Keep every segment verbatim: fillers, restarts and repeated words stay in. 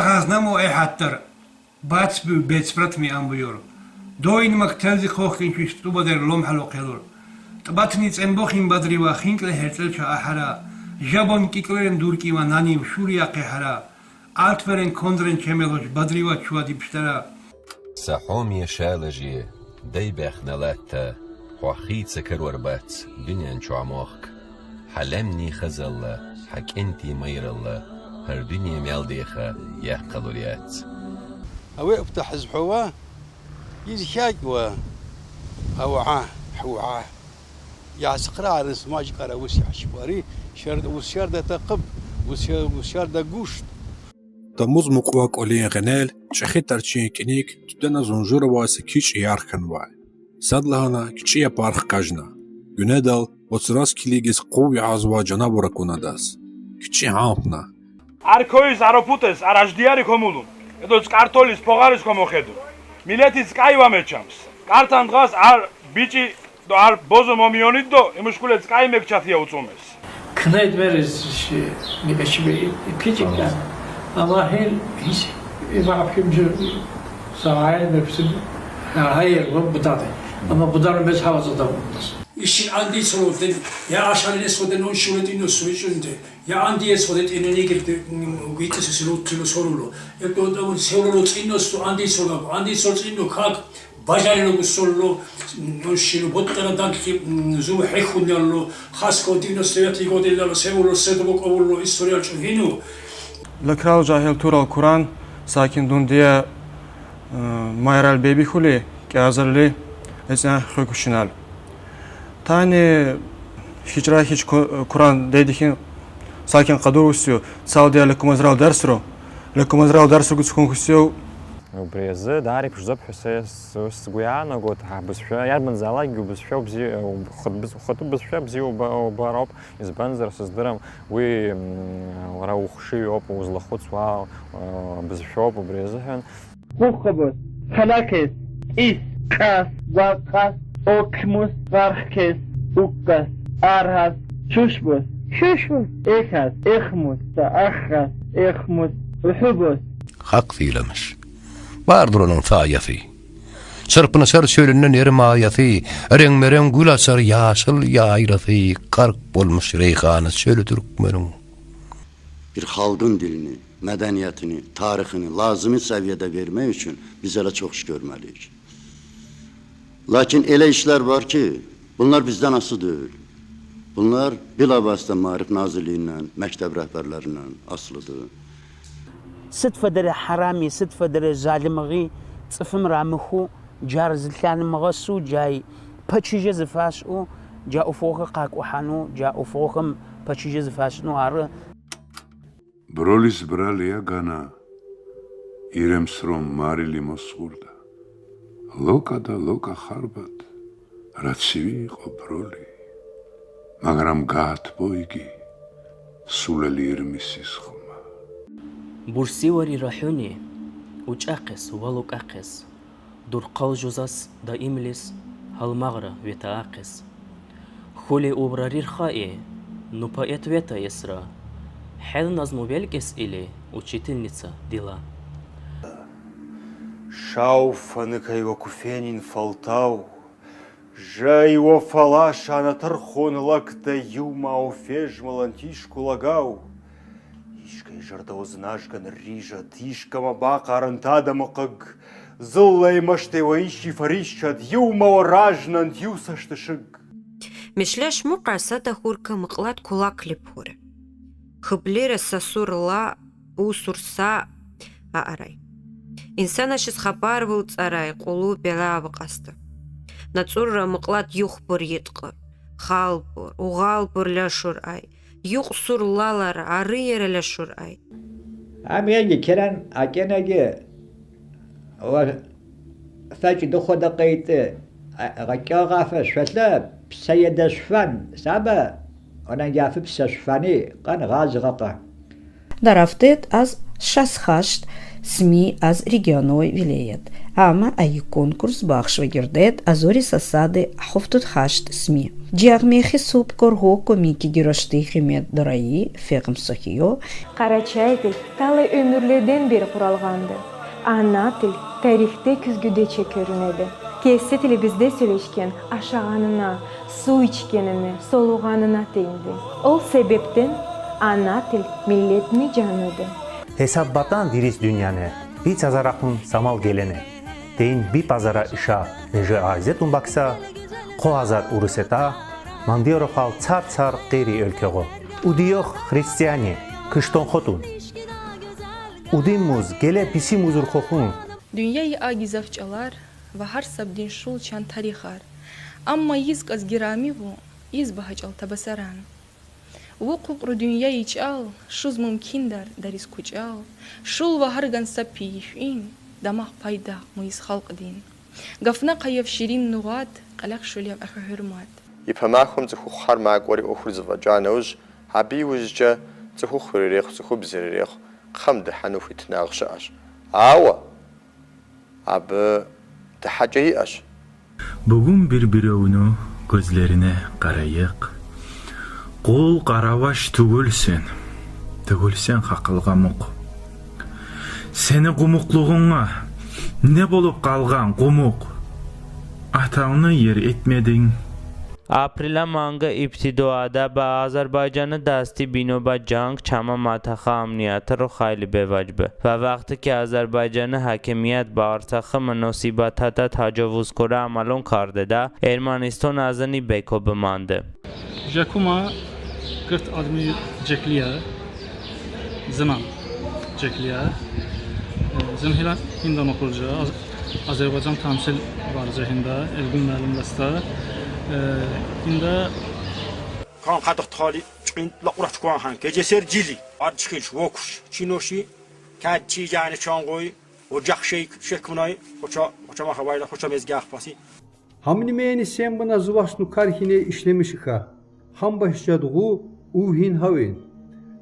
Гъазнаму эхӀатдар, бац буй бецбратми ам буюр. Дойин макталзи хъохкинчуш тӀубадер ломхӀалу хъелур. ТӀбатни цӀембухъин бадрива хинкӀле хӀерцӀел ча ахӀара, жабун кӀикӀлерен дуркӀива нанив шурия хъехӀара, артверен кондрен чемелуш бадрива чула дибштара. Са хӀум яшала жи, дай бяхна латта, хӀу хӀи ца карвар бац дуьнен чу мохк. ХӀа лемни хазалла, хӀа кӀентий майралла, гьар дуьне мел деха, яхъалур яц. Аве уфта хӀизб хӀува, из хьакӀ ва, ава гӀа, хӀу гӀа. Я сакъра арис маж кара вус яхшбари, шард вус шарда такъиб, вус шар-, вус шарда гушт. Тамуз мукьва кӀвалин гъенел, чӀехи тарчин кӀаник, туьдана зунжуравай са кичӀ ярх хьанвай. Сад лагьана кичӀи япар хкажна. Гуьнедал, вацрас килигиз къув язва жанавур акуна адаз. КичӀи гьанхъна. Ар койиз ар опутез, ар аждияри кумулун. Эдоз кӀартолиз, погъариз кумухеду. Миллетиз кӀай вамечамс. КӀартан дгъаз ар бичӀи до ар бозу момионидо, имушкуле цкӀай мекчатия уцумес. Кнед мерез ши мекачи бе кичика. Ама хел хис ива химжу сагайл мепсин. Хайер ва будаде. Ама будар мез хаваза да. Иши анди цолотен, я ашалине соден он шулетино суичунде. Я анди цолетино нигирте, гитес силут тило соруло. Ето да соруло цинно су анди цоло, анди цол цинно как. Бажарилугу соллу, м, шилу буттара дагьли, м, зу хӀехьуняллу, хаско девяносто девятый годилла севуллу седбу кавуллу историял чӀугьину. Лакрал жагьил турал Куран, сакин дундия, э, майрал бебихьули, кӀазалли, эцӀян хӀукушинал. Тани хичра хич ку-, Куран дедихьин сакин къадурусю, цалдия лекумазрал дарсру, лекумазрал дарсру гуцхун хусю, Убризы дари пшзоп хӀу се с-, сгуяна гот гьабызшва, ярманзалаги убызшва убзи-, э, уб-, хутбыз-, хутбызшва бзи уба-, убараб, избанзар сыздирам, уи, м, вара ухши ёб, узлахуц ва, э, бызшва убризы хӀун. Хуххабус, халакес, ис, къас, вакъас, окмус, къархкес, уккас, аргьас, шушбус, шушбус, эхас, эхмус, ахгъас, эхмус, ухубус. Хакъ тийламаш. Бардур онун фаяси. Сарпнасар сёлюндан эрмаяси, эренгмерен гуьласар яшил яйраси, къаркъ болмуш рейхана сёлю тюркмерун. Бир халкъын дилини, медениясыны, тарихини лазими севиеде вермек учун биз гьеле чокъ иш гёрмелиюз. Лакин эле ишлер вар ки, бунлар бизден асылы дюйюл. Бунлар билавасита Маариф назирлигинден, мектеб регьберлеринден асылыдыр. Сидфадара гьарами, сидфадара залимгъи цӀифимра михьу, жар зилъанмагъасу, жай пачижеза фасу, жа уфугъа къакӀухьану, жа уфугъам пачижеза фасну ара. Бролис брал ягана, ирем сром марили мосгурда. Локада лока харбат, рацивикъо броли. Магарам гатбойги, сулалир мисис хума. Бурсивари рахӀуни, учӀахъес ва лукӀахъес. Дурхъал жузас даимлис гьалмагъра ветаахъес. Хьули убрарир хаи, ну поэт ветаэсра, хӀел назму белкӀес или учительница дила. Шауфаныкай ва куфенин фалтав, жай ва фалашана тархун лакта юмав фежмалан тишкулагав. Ишкай жардаваз нажган рижа, тишкама бакъаран тадама къаг, зуллай маште ва иши фаришчад, юмава ражнан тюсашта шаг. Мишлеш мукьа сада хурка мукьлад кулак липхуре. Хублира сасурла усурса аарай. Инсанашис хабар вулцӀарай къулу бела вакъаста. НацӀурра мукьлад юхбур йиткьур, халбур, угъалбур лашур ай. Юкьсур лалар, арияра лашур ай. Ам яги керан акӀенаги ва фачи духуда къайти, а, гъакӀа гъафа швала псаеда шван, саба, онан яфи пса швани, къан гъаз гъакъа. Дарафтет аз Шас хашт СМИ аз регионуй вилеят. Амма ай конкурс бахш ва гирдет азори са сади ҳафтод хашт СМИ. Ҷиғ мехи суб корҳо кумеки гирашти химет дораи феғм сохиё. Қарачай тил талай ӯмюрледен бери қуралғанди. Ана тил тарихдек кӯзгудече кӯринеди. Кеси тилибизде сӯлешген ашағанына, сув ичгенини, солуғанына тенгди. Ол себебден ана тил миллетни ҷаныди. Ҳесаб батан дирис дуньяне, би цазара хун самал гелене. Тейн би пазара иша, нежи айзетун бакса, қо азар урусета, мандиоро хал цар-цар қери өлкеғо. Удиёх христиане, кыштон хотун. Удин муз, геле биси музур хохун. Дуньяи а гизаф чӀалар ва ҳар сабдин шул чанд тарихар. Амма йиз кӀаз гирамиву, йиз багьа чӀал табасаран. Ву къукъру дуньяи чӀал, шуз мумкин дар, дарис кучӀал, шул ва гьарган сапи йифин, дамах пайдах муиз халкьдин. Гафна къаяв ширин нугъат, кьаляк шулев ахӀ гьуьрмат. Ипа махьум цӀухухъ гьар макьвари ухьурзава чан уж, гьа би ужича цӀухухъ хуьререхъ, цӀухуб зеререхъ, хъам дихьану фитнагъ шааш. Ава! Аб дихьа чӀайи аш. Бугун бир-биревну гёзлерине къарайыкъ. Къул къараваш тугюл сен. Тугюл сен хакъылгъа мукъ. Сени къумукълугъунга не болуп къалгъан къумукъ? Атавну ер этмединг. Апрель манга ибтидоада ба Азербайҷани дасти бино ба ҷанг чама мантақа амниятро хайле беваҷб ва вақте ки Азербайҷани ҳакимият ба артақа муносибатата таҷовузкора амалон кардеда, Эрманистон аз ини бекор биманд. Якума гирт адми ҷеклия. Зиман ҷеклия. Зиман ҳила ҳинда нохурҷа, аз-, Азербайҷан тамсил варҷа ҳинда, Элгун муаллим даста. Ҳинда кан қадах тхали чуқин лақура чукан хан, кеҷесер ҷили. Арҷ хилш, вокуш, чиноши, кад чи ҷани чангой, оҷах шейк, шекунай, хоча, хоча маха вайла, хоча мезгах паси. Гьамни мени сен бана зувасну кар хьине ишлемишиха. Гьам башжад гъу, ув гьин гьавен.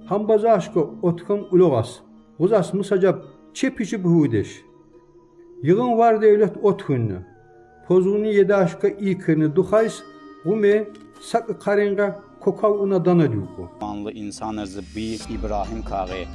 Гьам базашка отхам улугъас. Гъузас мусаҷаб чепи чуб гьудеш. Йигъин вар девлет отхунна. Позуни едашка икирни духайс гъуме сакӀ къаренга кокав уна дана дюку. Манлы инсан арзы би Ибрагьим кагъи.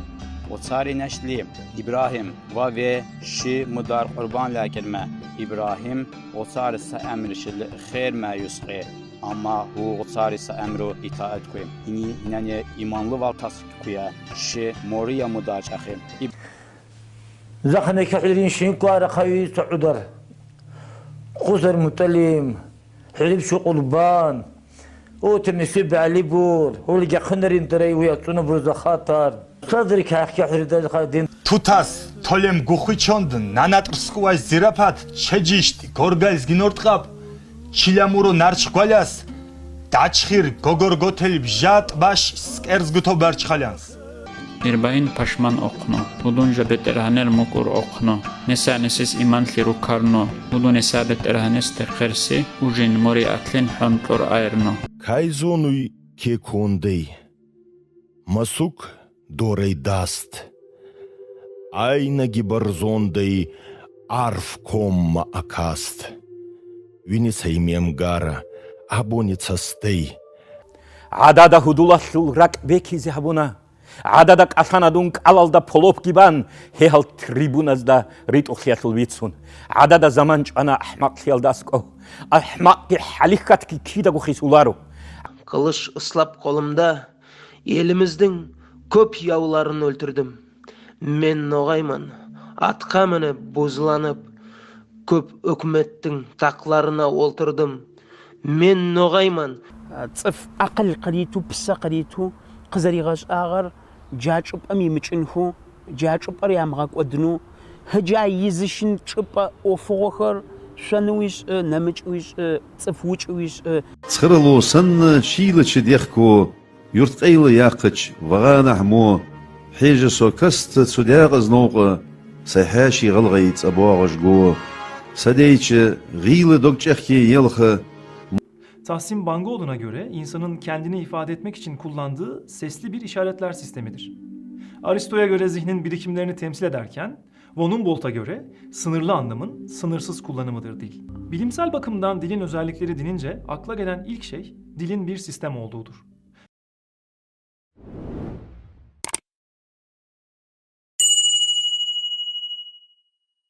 Оцари нашли Ибрагьим ва ве ши мудар къурбан лякирме. Ибрагьим оцари са эмри шили хер маюс къи. Амма гьу оцари са эмру итаат куй. Ини инане иманлы вал тас куя. Ши мория мудар чӀахи. Иб- Захъ неке гьуьлрин шин квара хъаюй цо гьудар. Къузар муталим, гьуьлиб шу къурбан. Отмиси бали бур, гьули гахъунарин тарай уя цуна бур захатар. Садри кахке гьуьрда захадин. Тутас толем гухуй чонд, нанатӀрскувай зирапат, чежишт, горгайз гинортӀкьаб, чиламуру нарч гваляс, дачхир гогор готелиб жа тӀбаш скӀерз гуто барч халянс. Ирбаин пашман охъну, удун жа бетӀергьанер мукӀур охъну, неса несис иман лъиру карну, удун неса бетӀергьанес текъерси, ужин мури атлин хӀонтӀур айрну. Кай зонуй кекундай, масук дорай даст, айна гибар зондай арф комма акаст. Вини саймем гара, абуни цастай. Гьадада гьудулалъул ракӀ бекизе гьабуна. Гьадада кӀалъана дун кӀалалда полопки бан, гьегьал трибуназда ритӀухълъиялъул вицун. Гьадада заман чӀвана ахӀмакълъиялда аскӀов. АхӀмакъги хӀалихьатги кидаго хисуларо. Къылыш ыслаб къолумда, элимиздинъ кёп явларын оьлтирдим. Мен ногъайман, атгъа миниб, бузланыб, кёп гьукуматдинъ такъларына олтирдым. Мен ногъайман. ЦӀиф акъил къариту, пса къариту, къызаригъажагъар жа чӀупӀами мичӀин хьу, жа чӀупӀари амгъакӀвадну, гьа жай йизишин чӀупӀа офугъахьар, шванувиш, э, намичӀвиш, э, цӀиф вучӀвиш, э. Цхирало санна шийлача дехко, юрткъейла яхъач вагъанахь мо, хьежа со каста цу декъаз новкъа, са хьаьший гъалгъай цӀа богъаж го, са дейча гъийла дог чӀехке елха. Tahsin Bangoğlu'na göre insanın kendini ifade etmek için kullandığı sesli bir işaretler sistemidir. Aristo'ya göre zihnin birikimlerini temsil ederken, von Humboldt'a göre sınırlı anlamın sınırsız kullanımıdır dil. Bilimsel bakımdan dilin özellikleri denince akla gelen ilk şey dilin bir sistem olduğudur.